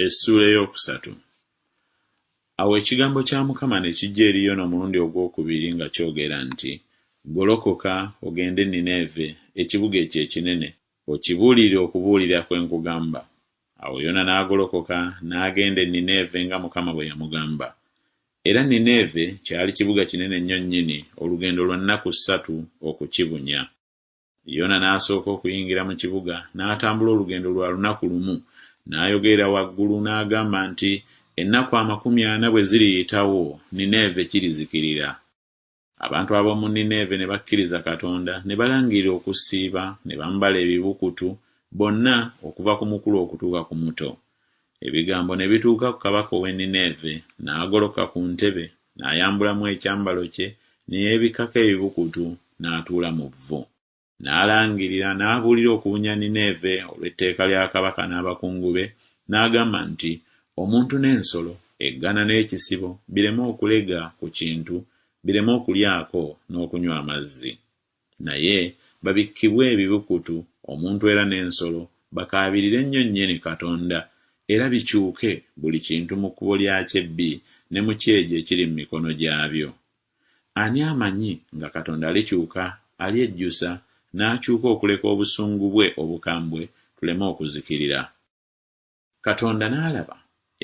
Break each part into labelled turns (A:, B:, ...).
A: Essuula ey'okusatu. Awo ekigambo kya Mukama ne kijja eri Yona omulundi ogw'okubiri nga kyogera nti, Golokoka ogende e Nineeve, ekibuga ekyo ekinene, okibuulire okubuulira kwe nkugamba. Awo Yona n'agolokoka n'agenda e Nineeve nga Mukama bwe yamugamba. Era Nineeve kyali kibuga kinene nnyo nnyini, olugendo lwa nnaku ssatu okukibunya. Yona n'asooka okuyingira mu kibuga, n'atambula olugendo lwa lunaku lumu, n'ayogerera waggulu n'agamba nti, Ennaku 40 bwe ziriyitawo, Nineeve kirizikirira. Abantu ab'omu Nineeve ne bakkiriza Katonda, ne balangirira okusiiba, ne bambala ebibukutu, bonna, okuva ku mukulu okutuuka ku muto. Ebigambo ne bituuka ku kabaka ow'e Nineeve, n'agolokoka ku ntebe, n'ayambulamu ekyambalo kye, ne yeebikkako ebibukutu, n'atuula mu vvu. N'alangirira n'abuulira okubunya Nineeve olw'etteeka lya kabaka n'abakungu be, n'agamba nti, Omuntu n'ensolo, eggana n'ekisibo bireme okulega ku kintu, bireme okulyako n'okunywa amazzi. Naye babikkibwe ebibukutu, omuntu era n'ensolo, bakaabirire nnyo nnyini Katonda, era bikyuke buli kintu mu kkubo lyakyo ebbi ne mu kyejo ekiri mu mikono gyabyo. Ani amanyi nga Katonda alikyuka, alyejjusa, n'akyuka okuleka obusungu bwe obukambwe, tuleme okuzikirira? Katonda n'alaba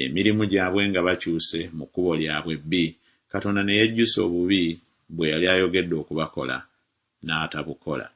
A: emirimu gyabwe nga bakyuse mu kkubo lyabwe ebbi, Katonda ne yejjusa obubi bwe yali ayogedde okubakola, n'atabukola.